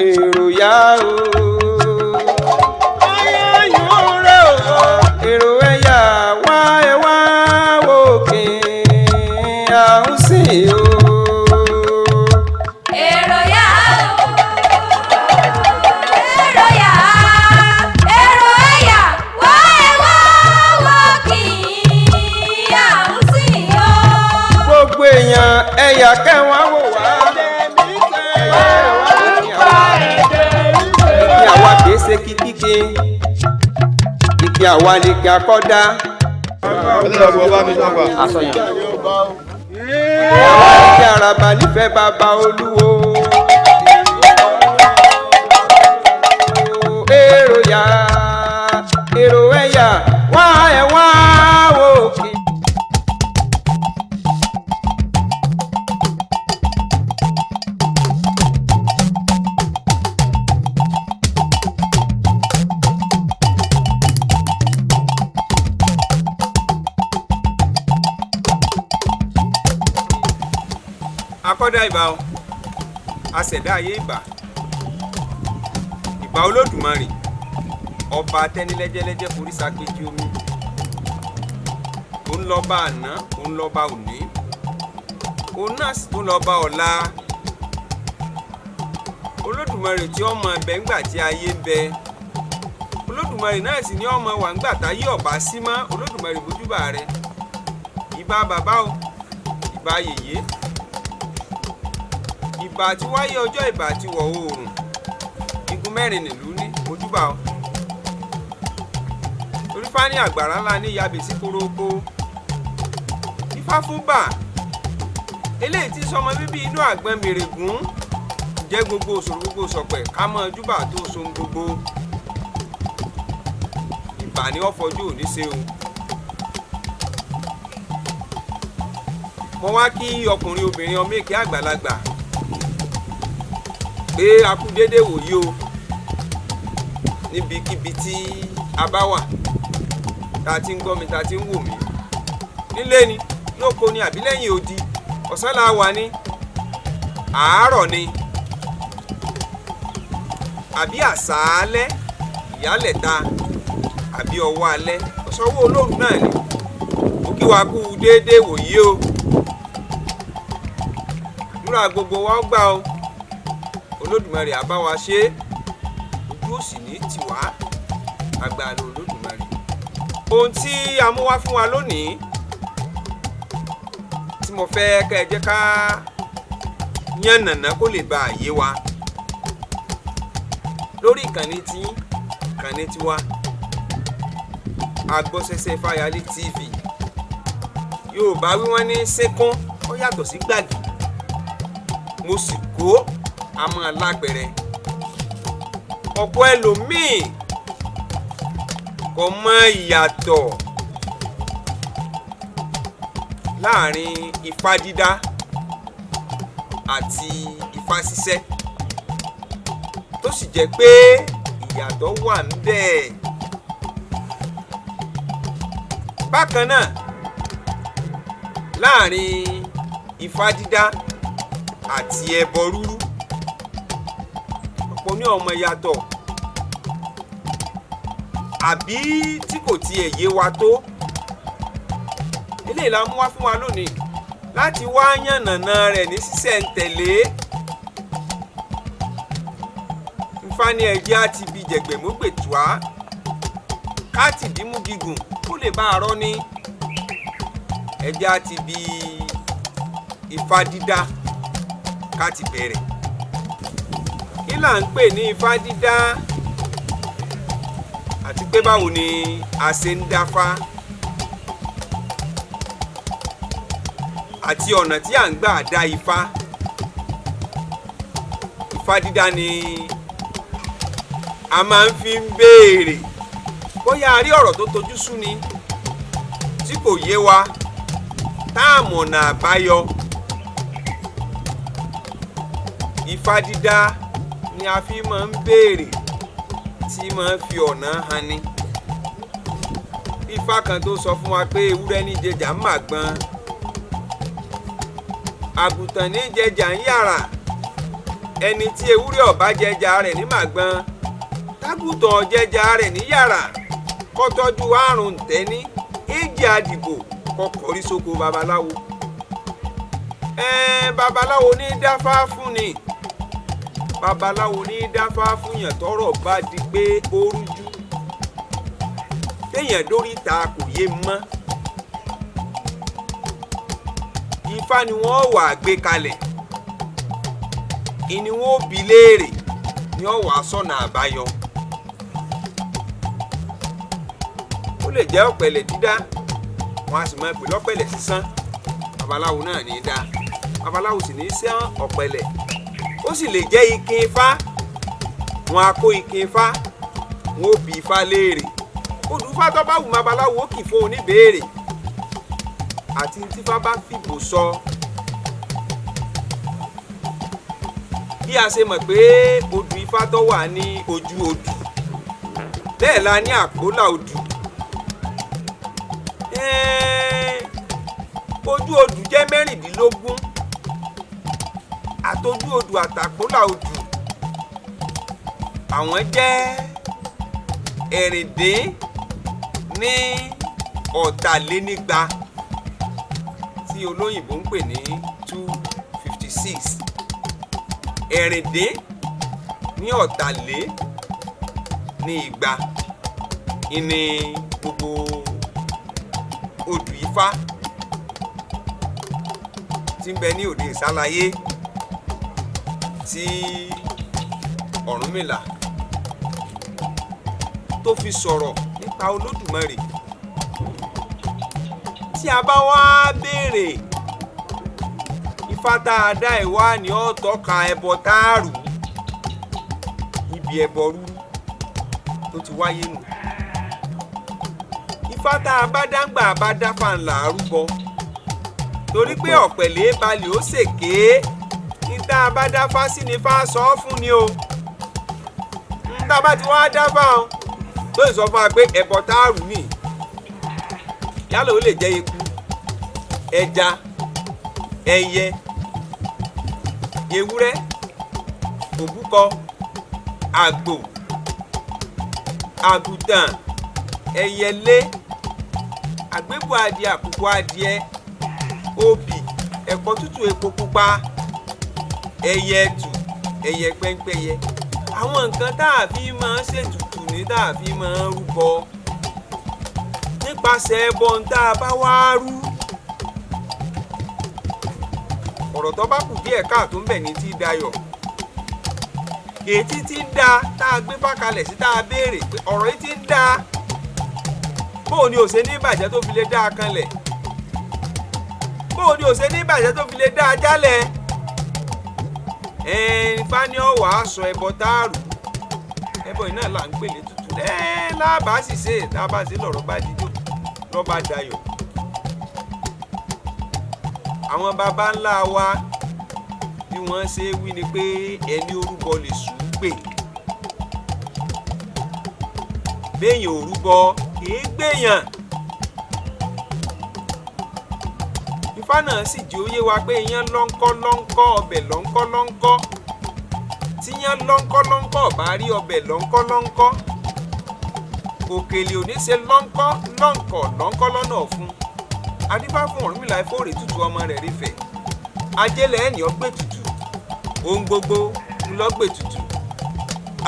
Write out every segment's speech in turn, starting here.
Èrò yá o, ayọ̀ rẹ̀ o, èrò ẹ̀yà wá, ẹ wá òkè à ń sìn o. Èrò yá o, èrò yá, èrò ẹ̀yà wá, ẹ wá wò kí à ń sìn o. Gbogbo èèyàn ẹ̀yà kẹwàá wò wá. Ìkí àwa kìí ṣe kíkíkí, ìkí àwa lè kí akọ́dá. Ìkí àràbà nífẹ̀ẹ́ bàbá olúwo. Èrò yá, èrò ẹ̀yà wá, ẹ̀ wá wò kí. Akọ́dá, ìbà o. Aṣẹ̀dá ayé, ìbà. Ìbà Olódùmarè, ọba atẹ́nilẹ́jẹ́lẹ́jẹ́ forí sápéjì omi. Òun lọ́ba àná, òun lọ́ba òní, òun náà sì tún lọ́ba ọ̀la. Olódùmarè tí ọmọ ẹbẹ ńgbà tí ayé ń bẹ, Olódùmarè náà sì ní ọmọ wà ńgbà táyé ọba sí mọ́. Olódùmarè, bójúbà rẹ. Ìbà bàbá o, ìbà yèyé, ìbà tí wáyé ọjọ́, ìbà tí wọ̀ oòrùn. Igun mẹ́rin nílùú ní mojúbà o. Torí fání àgbàrá ńlá ní yabè sí koroko. Ifá fún bà eléyìí tí sọmọ bíbí inú àgbọn mèrègún jẹ́ gbogbo òṣòro, gbogbo sọ̀pẹ̀ ká mọ́ júbà tó so gbogbo. Ìbà ni wọ́n fọjú òní ṣe o. Mo wá kí ọkùnrin, obìnrin, ọmọ èké, àgbàlagbà pé a kú déédéé wòyí o, níbikíbi tí a bá wà tá a ti ń gbọ́ mi, tá a ti ń wò mí, nílé ni, lóko ni, àbí lẹ́yìn odi. Ọ̀sán la wà ní, àárọ̀ ni, àbí àṣálẹ́, ìyálẹ̀ta, àbí ọwọ́ alẹ́, ọ̀sánwó olóòrùn náà ni. Mo kí wa kú déédéé wòyí o. Àdúrà gbogbo wa ó gbà o. Olódùmarè á bá wa ṣe é, ojú òsì ní tiwa, agbára Olódùmarè. Ohun tí a mú wá fún wa lónìí tí mo fẹ́ kẹ́ ẹ jẹ́ ká yànnàná kó lè bá a yé wa lórí ìkànnì tí ìkànnì tiwa, Agbọ́sẹsẹ Fáyálé TV. Yorùbá wí, wọ́n ní sékún ó yàtọ̀ sí gbàgì. Mo sì kó àmọ́ lápẹ̀rẹ̀ ọ̀pọ̀ ẹlòmíì kò mọ ìyàtọ̀ láàrin ifá dídá àti ifá ṣíṣẹ́, tó sì jẹ́ pé ìyàtọ̀ wà ńbẹ̀. Bákan náà, láàrin ifá dídá àti ẹbọ rúrú, ọ̀pọ̀ ní ọmọ ìyàtọ̀, àbí tí kò tiẹ̀ yé wa tó. Eléyìí la mú wá fún wa lónìí láti wá yànnàná rẹ̀ ní sísẹ̀ǹtẹ̀lé. Ifá ní ẹjẹ́ á ti bi jẹ̀gbẹ̀mọ́gbẹ̀tùá ká tìdímú gígùn kó lè bá a rọ́ ní. Ẹjẹ́ á ti bi ifá dídá ká ti bẹ̀rẹ̀. Kí là ń pè ní ifá dídá, àti pé báwo ni a ṣe ń dáfá, àti ọ̀nà tí à ń gbà dá ifá? Ifá dídá ni a máa ń fi ń béèrè bóyá a rí ọ̀rọ̀ tó tojú sú ni tí kò yé wa, tá a mọ̀nà àbáyọ. Ifá dídá ni a fi máa ń béèrè, tí máa ń fi ọ̀nà hàn ni. Ifá kan tó sọ fún wa pé ewúrẹ́ ní jẹjà ń mà gbọ́n. Àgùntàn ní jẹjà ń yàrá, ẹni tí ewúrẹ́ ọ̀bá jẹjà rẹ̀ ní màgbọ́n, tágùtàn jẹjà rẹ̀ ní yàrá, kó tọ́jú àrùn tẹ́ní èjì àdìbò kó kọrí sóko babaláwo. Babaláwo ní dáfá fún ni, babaláwo ní dáfá fún yàn tọ́rọ̀ bá di pé ó rújú, téèyàn dórí ta kò yé mọ́. Ifá ni wọ́n wà gbé kalẹ̀, ìní wọn ó bi léèrè ni ó wà sọ̀nà àbáyọ. Ó lè jẹ́ ọ̀pẹ̀lẹ̀ dídá, wọn a sì máa pè lọ́pẹ̀lẹ̀ sísán. Babaláwo náà ní í dá, babaláwo sì ní í sán ọ̀pẹ̀lẹ̀. Ó sì lè jẹ́ ikin ifá, wọn a kó ikin ifá, wọn ó bi ifá léèrè. Odùfá tó bá wù babaláwo ó kì fún oníbèèrè àti tífá bá fìbò sọ. Bí a ṣe mọ̀ pé odù ifá tó wà ní ojú odù, bẹ́ẹ̀ la ní àpólà odù. Ojú odù jẹ́ 16, àtojú odù àtàpólà odù àwọn jẹ́ 246 tí olóyìnbó ń pè ní 256. 246 ìní gbogbo odù ifá tí ń bẹ ní òde ìsálayé tí Ọ̀rúnmìlà tó fi sọ̀rọ̀ nípa Olódùmarè. Tí a bá wá béèrè ifá tá a dá ẹ̀ wá ní ó tọ́ka ẹbọ táàrù níbi ẹbọ rúrú tó ti wáyé nù. Ifá tá a bá dáńgbà bá dáfà ńlá rúbọ, torí pé ọ̀pẹ̀lẹ̀ balẹ̀ ó ṣèké. Ní tá a bá dáfá sí ni fá sọ ọ́ fún ni o. Ní tá a bá ti wá dáfá o tó sì sọ fún wa pé ẹbọ táàrù nì, yálà ó lè jẹ́ eku, ẹja, ẹyẹ, ewúrẹ́, òbúkọ, àgbò, àgùntàn, ẹyẹlé, àgbébọ̀ adìẹ, àkùkọ adìẹ, obì, ẹ̀kọ tútù, epo pupa, ẹyẹ ẹtù, ẹyẹ pẹ́ńpẹ́yẹ. Àwọn nǹkan tá a fi máa ń ṣètùtù ní tá a fi máa ń rúbọ nípasẹ̀ ẹbọ tá a bá wá rú. Ọ̀rọ̀ tó bá kù díẹ̀ káàtó ń bẹ̀ ní tí dayọ̀. Ètí tí ń da tá a gbé fákalẹ̀ sí tá a béèrè pé ọ̀rọ̀ yìí ti ń da, bóò ni ò ṣe ní ìbàjẹ́ tó fi lè dá a kanlẹ̀, bóò ni ò ṣe ní ìbàjẹ́ tó fi lè dá a jálẹ̀. Ifá ní ọ̀wà aṣọ ẹbọ táàrù, ẹbọ yìí náà là ń pè ní tutù lábàá sì ṣe lábàá sí lọ̀rọ̀ bá dijó lọ́ba dayọ̀. Àwọn baba ńlá wa bí wọ́n ṣe wí ni pé ẹni orúbọ lè sùn gbè, béèyàn orúbọ kìí gbèyàn. Ifá náà sì jẹ́ ó yé wa pé iyán lọ́ńkọ́ lọ́ńkọ́, ọbẹ̀ lọ́ńkọ́ lọ́ńkọ́. Tíyán lọ́ńkọ́ lọ́ńkọ́ bá rí ọbẹ̀ lọ́ńkọ́ lọ́ńkọ́, òkèlè ò ní ṣe lọ́ńkọ́ lọ́ńkọ́ lọ́ńkọ́ lọ́nà ọ̀fun. Adífá fún Ọ̀rúnmìlà Ifóòrè tútù ọmọ rẹ̀ rífẹ̀. Ajélẹ̀ ẹni ọgbẹ́ tutù, ohun gbogbo ńlọgbẹ́ tutù.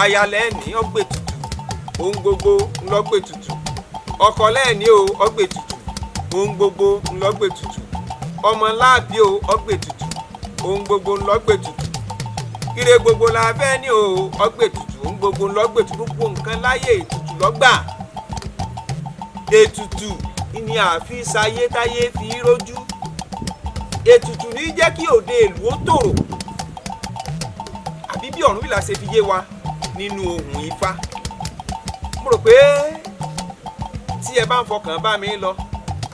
Ayalẹ̀ ẹni ọgbẹ́ tutù, ohun gbogbo ńlọgbẹ́ tutù. Ọkọlẹ̀ ẹni o ọgbẹ́ tutù, ohun gbogbo ńlọgbẹ́ tutù. Ọmọ láàbí o ọgbẹ́ tutù, ohun gbogbo ńlọgbẹ́ tutù. Ire gbogbo la fẹ́ ní o ọgbẹ́ tutù, ohun gbogbo ńlọgbẹ́ tutù. Gbogbo nǹkan láyé ètùtù lọ́gbà. Ètùtù ni àfi sayé táyé fi rójú. Ètùtù ní jẹ́ kí òde ìlú ó tòrò. Àbí bí Ọ̀rúnmìlà ṣe fi yé wa nínú ohùn Ifá. Mo rò pé tí ẹ bá ń fọkàn bá mi lọ,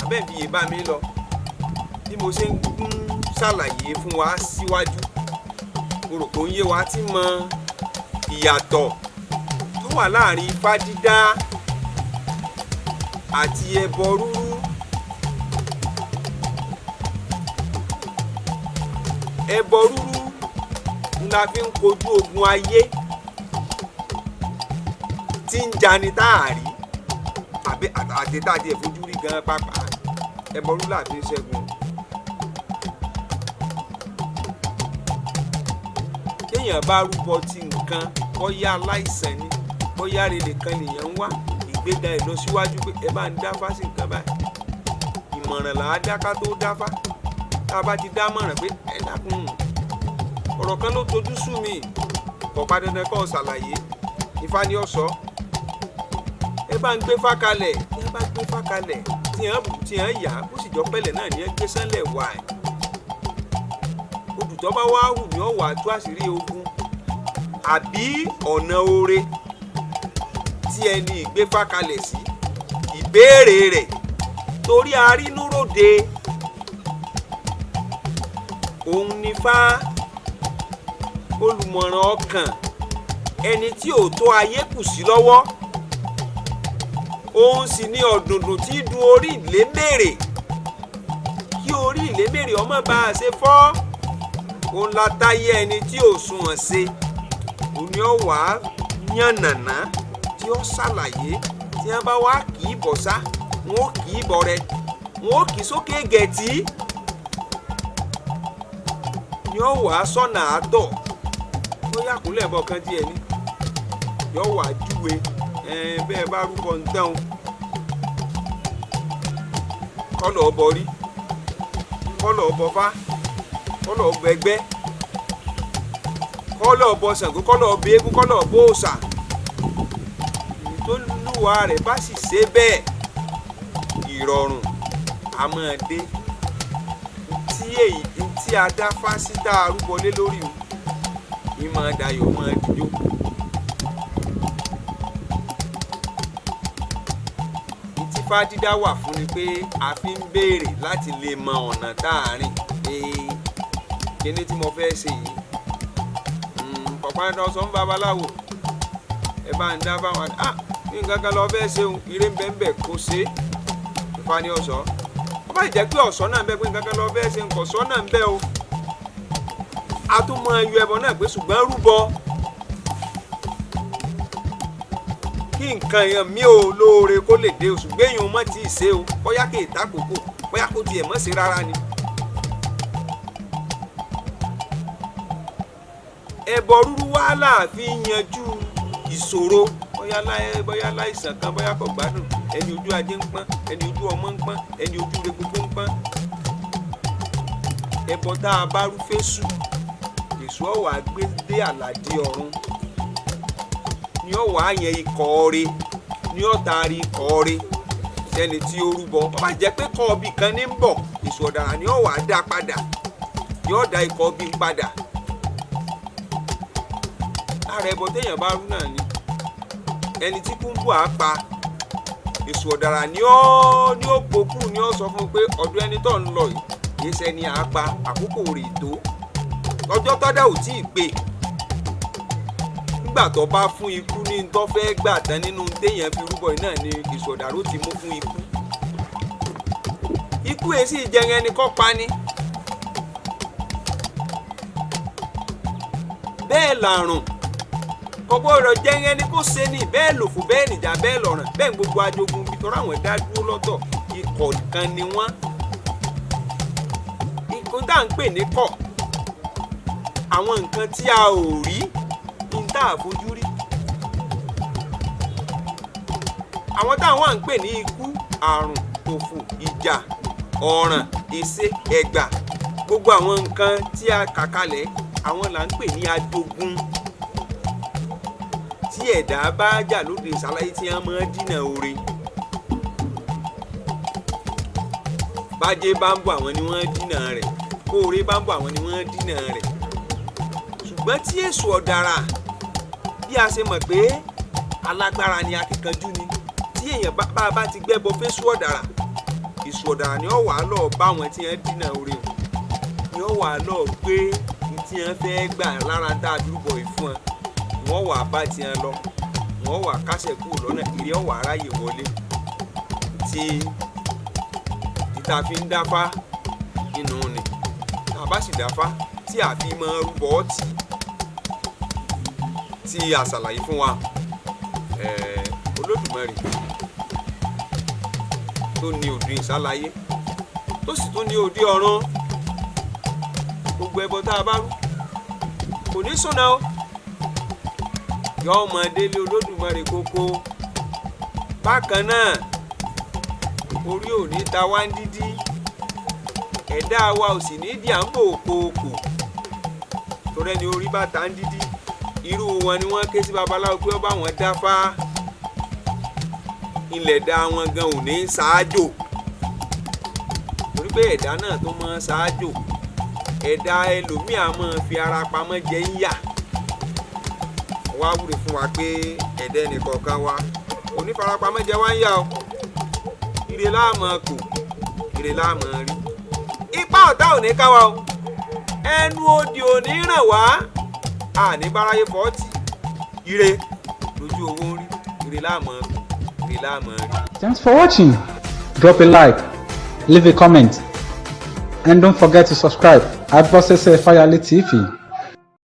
àbẹ́ ń fi yé bá mi lọ, bí mo ṣe ń ṣàlàyé fún wa síwájú, mo rò pé ó ń yé wa tí mọ ìyàtọ̀ tó wà láàrin Ifá dídá àti ẹbọ rúrú. Ẹbọ rúrú la fi ń kojú ogun ayé tí ń jani tá a rí àbí àti tá a ti fojú rí gan pàápàá. Ẹbọ rúrú la fi ń ṣẹ́gun. Téèyàn bá rúbọ ti nǹkan, bóyá aláìsàn ni, bóyá rere kan nìyẹn ń wá, ìgbéga, ìlọsíwájú, pé ẹ bá ń dáfá sí nǹkan báyìí, ìmọ̀ràn là á dá ká tó dáfá. Tá a bá ti dá mọ̀ràn pé ẹ dákun, ọ̀rọ̀ kan ló tojú sú mi, kò pa dandan kó o ṣàlàyé, Ifá ni ó sọ. Ẹ bá ń gbé fá kalẹ̀, ẹ bá gbé fá kalẹ̀, tí hàn bù, tí hàn yá, bó sì jọ pẹ́lẹ̀ náà ní ẹ gbé sánlẹ̀ wà ẹ̀. Olùtọ́ bá wá hù ní ọ̀wà tó àṣírí ogun àbí ọ̀nà oore tí ẹni ìgbéfá kalẹ̀ sí ìbéèrè rẹ̀, torí arínúròde òun nífá, olùmọ̀ràn ọkàn, ẹni tí ò tó ayé kù sí lọ́wọ́, òun sì ní ọ̀dùndùn tí dun orí ìlémèrè kí orí ìlémèrè ọmọ bá a ṣe fọ́. Òun la táyé ẹni tí ò sunwọ̀n ṣe, òun ni ó wàá yànnàná tí ó ṣàlàyé. Tí wọ́n bá wá kì í bọ̀ sá, wọn ó kì í bọ̀ rẹ, wọn ó kì í sókè gẹ̀tì, ni ó wàá sọ̀nà àtọ̀ tó yàkúnlẹ̀ bọ̀ kan díẹ̀ ni yóò wàá júwe bẹ́ẹ̀ bá rúbọ ń tán o, kọ́lọ̀ ọbọ rí, kọ́lọ̀ ọbọ fá, kọ́lọ̀ ọbọ ẹgbẹ́, kọ́lọ̀ ọbọ Ṣàngó, kọ́lọ̀ ọbọ eégún, kọ́lọ̀ ọbọ òòṣà. Tó lúwa rẹ̀ bá sì ṣe bẹ́ẹ̀, ìrọ̀rùn a máa dé. Tí èyí tí a dá fásitá arúgbó lé lórí o, ìmọ̀ dayọ̀ máa dijó. Tí fá dídá wà fún ni pé a fi ń béèrè láti lè mọ ọ̀nà tá a rìn pé kíní tí mo fẹ́ ṣe yìí kọ̀pá ẹ̀dá sọ fún babaláwo, ẹ bá ń dá báwọn ah ní nǹkan kan lọ fẹ́ ṣe òun, ire ń bẹ ń bẹ, kó ṣe é. Ifá ní ọ̀sọ́ ó bá jẹ́ pé ọ̀sọ́ náà ń bẹ, pé nǹkan kan lọ fẹ́ ṣe, nǹkan ọ̀sọ́ náà ń bẹ o, a tún mọ ẹyọ ẹbọ náà pé ṣùgbọ́n rúbọ kí nǹkan yẹn mi ò lóore kó lè dé o, ṣùgbọ́n èèyàn mọ̀ tí ì ṣe o, bóyá kì í ta kókó, bóyá kó tiẹ̀ mọ̀ sí rárá ni. Ẹbọ rúrú wá láàfin yanjú ìṣòro, bóyá láyé, bóyá láìsàn kan, bóyá kò gbádùn, ẹni ojú ajé ń pọ́n, ẹni ojú ọmọ ń pọ́n, ẹni ojú rẹ gbogbo ń pọ́n. Ẹbọ tá a bá rú fésù, èṣù ọ̀wà gbé dé àlàdé ọ̀run ni ọ̀wà yẹn ikọ̀ re ni ọ̀tàrí ikọ̀ re sẹ́ni tí ó rúbọ. Ó bá jẹ́ pé kọ́ ọbì kan ní ń bọ̀, èṣù ọ̀dàrà ni ọ̀wà dá padà, yóò dá ikọ̀ ọbì ń padà. Lára ẹbọ téèyàn bá rú náà ni ẹni tí kú ń bọ̀ á pa, èṣù ọ̀dàrà ni ó ní ó pokú, ni ó sọ fún un pé ọ̀dọ̀ ẹni tó ń lọ yìí kìí ṣẹni à á pa, àkókò rè tó, ọjọ́ tọ́dá ò tí ì pé. Nígbà tó bá fún ikú ní tó fẹ́ gbà tán nínú téèyàn fi rúbọ yìí náà ni èṣù ọ̀dàrà ó ti mú fún ikú. Ikú èsì ìjẹun ẹni kọ́ pa ni. Bẹ́ẹ̀ làrùn kò gbọ́dọ̀ jẹ́ ẹni kó ṣe ni, bẹ́ẹ̀ lòfò, bẹ́ẹ̀ nìjà, bẹ́ẹ̀ lọ̀ràn, bẹ́ẹ̀ gbogbo ajogun ibi tọ́ra àwọn ẹ̀dá dúró lọ́tọ̀, ikọ̀ kan ni wọ́n. Ikọ̀ tá à ń pè ní kọ̀, àwọn nǹkan tí a ò rí ní tá a fojú rí. Àwọn táwọn à ń pè ní ikú, àrùn, òfò, ìjà, ọ̀ràn, èsè, ẹ̀gbà, gbogbo àwọn nǹkan tí a kà kalẹ̀, àwọn là ń pè ní ajogun tí ẹ̀dá bá jà lóde ìsàlàyé tí wọ́n máa dínà oore. Bájé bá ń bọ̀, àwọn ni wọ́n dínà rẹ̀, kóore bá ń bọ̀, àwọn ni wọ́n dínà rẹ̀. Ṣùgbọ́n tí èṣù ọ̀dàrà, bí a ṣe mọ̀ pé alágbára ni, akíkanjú ni, tí èèyàn bá ti gbẹ́bọ fésù ọ̀dàrà, èṣù ọ̀dàrà ni ó wà á lọ bá àwọn tí wọ́n dínà oore o, ni ó wà á lọ gbé tí wọ́n fẹ́ gbà lára tá a dúró bọ̀ ìfún wọn, wọ́n wà bá tiẹ̀ lọ, wọ́n wà kásẹ̀ kúrò lọ́nà, ìrẹ́ ọ̀wà aráyè wọlé. Tí títa fi ń dáfá nínú ni tá a bá sì dáfá, Tí a fi máa rúbọ tì tí a ṣàlàyé fún wa, Olódùmarè tó ní òdù ìsálayé, tó sì tún ní òde ọ̀run, gbogbo ẹbọ tá a bá rú kò ní sùnà o, yọ ọmọ délé Olódùmarè kókó. Bákan náà, orí ò ní ta wá ń dídí, ẹ̀dá wa ò sì ní di à ń bò kòkò, torí ẹni orí bá ta ń dídí, irú wọn ni wọ́n ké sí babaláwo pé ó bá wọn dáfá, ilẹ̀ dá wọn gan ò ní ṣáájò, torí pé ẹ̀dá náà tó máa ṣáájò, ẹ̀dá ẹlòmíà máa fi ara pamọ́ jẹ ń yà. Wá wúre fún wa pé ẹ̀dá ẹnìkọ̀ọ̀kan wa onífarapamọ́ jẹ wá ń yà o. Ire láàmú kò, ire láàmú rí. Ipá ọ̀tá ò ní ká wa o, ẹnu òdì ò ní ràn wá, àní báráyé fọ́ọ̀tì. Ire lójú owó ń rí, ire láàmú kò, ire láàmú rí. Thanks for watching. Drop a like, leave a comment, and don't forget to subscribe at Bosese Fayale TV.